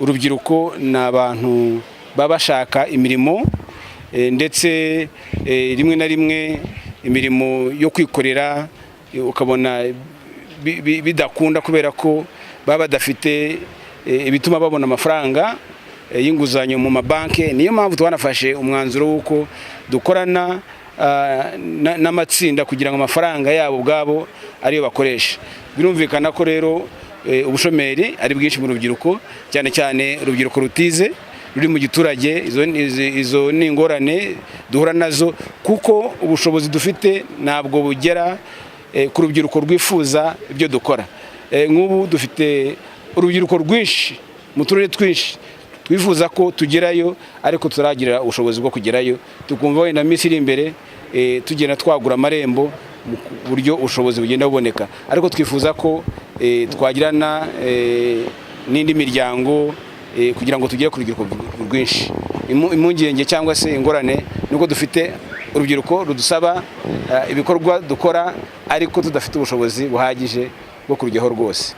Urubyiruko ni abantu baba bashaka imirimo, ndetse rimwe na rimwe imirimo yo kwikorera ukabona bidakunda kubera ko baba badafite ibituma babona amafaranga y'inguzanyo mu mabanki. Niyo mpamvu twanafashe umwanzuro w'uko dukorana n'amatsinda kugira ngo amafaranga yabo ubwabo ariyo bakoresha. Birumvikana ko rero ubushomeri ari bwinshi mu rubyiruko, cyane cyane urubyiruko rutize ruri mu giturage. Izo ni ingorane duhura nazo kuko ubushobozi dufite ntabwo bugera ku rubyiruko rwifuza ibyo dukora. Nk'ubu dufite urubyiruko rwinshi mu turere twinshi twifuza ko tugerayo, ariko turagira ubushobozi bwo kugerayo. Tukumva wenda minsi iri imbere tugenda twagura amarembo mu buryo ubushobozi bugenda buboneka, ariko twifuza ko twagirana n'indi miryango kugira ngo tugere ku rubyiruko rwinshi. Impungenge cyangwa se ingorane ni uko dufite urubyiruko rudusaba ibikorwa dukora, ariko tudafite ubushobozi buhagije bwo kurujyaho rwose.